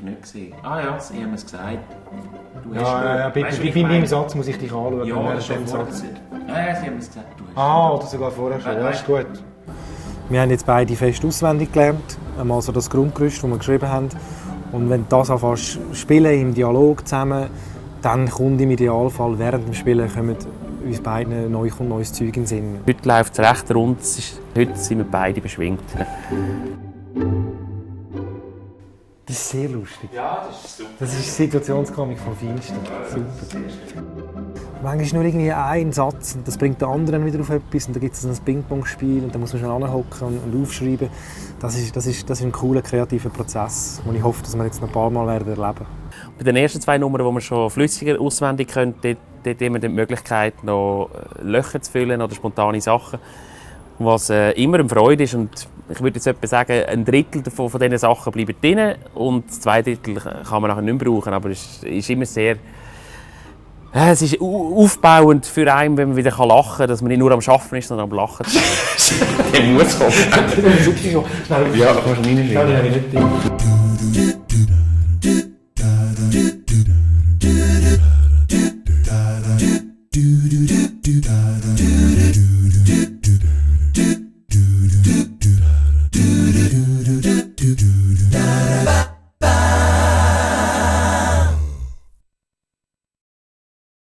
ich nicht gesehen. Ah ja, ich habe es gesagt. Du Ja, bei meinem Satz muss ich dich anschauen. Ja, während das ist dem Satz. Ja, sie haben es gesagt. Du hast Oder sogar vorher schon. Ja, ist gut. Wir haben jetzt beide fest auswendig gelernt. Einmal so das Grundgerüst, das wir geschrieben haben. Und wenn du das anfängst spielen im Dialog zusammen, dann kommt im Idealfall während dem Spielen kommen uns beiden neues Zeug in den Sinn. Heute läuft es recht rund. Heute sind wir beide beschwingt. Das ist sehr lustig. Ja, das ist super. Das ist Situationskomik vom Feinsten. Super. Manchmal ist nur irgendwie ein Satz und das bringt den anderen wieder auf etwas und dann gibt es ein Ping-Pong-Spiel und dann muss man schon anhocken und aufschreiben. Das ist ein cooler, kreativer Prozess, den ich hoffe, dass wir jetzt noch ein paar Mal erleben werden. Bei den ersten 2 Nummern, die wir schon flüssiger auswendig können, dort haben wir die Möglichkeit, noch Löcher zu füllen oder spontane Sachen. Was immer eine Freude ist. Und ich würde jetzt etwa sagen, 1/3 von diesen Sachen bleiben drin und 2/3 kann man nachher nicht mehr brauchen. Aber es ist immer sehr... Es ist aufbauend für einen, wenn man wieder lachen kann, dass man nicht nur am Arbeiten ist, sondern am Lachen. Der muss kommen. Schnell, ja, kannst du reinschreiben.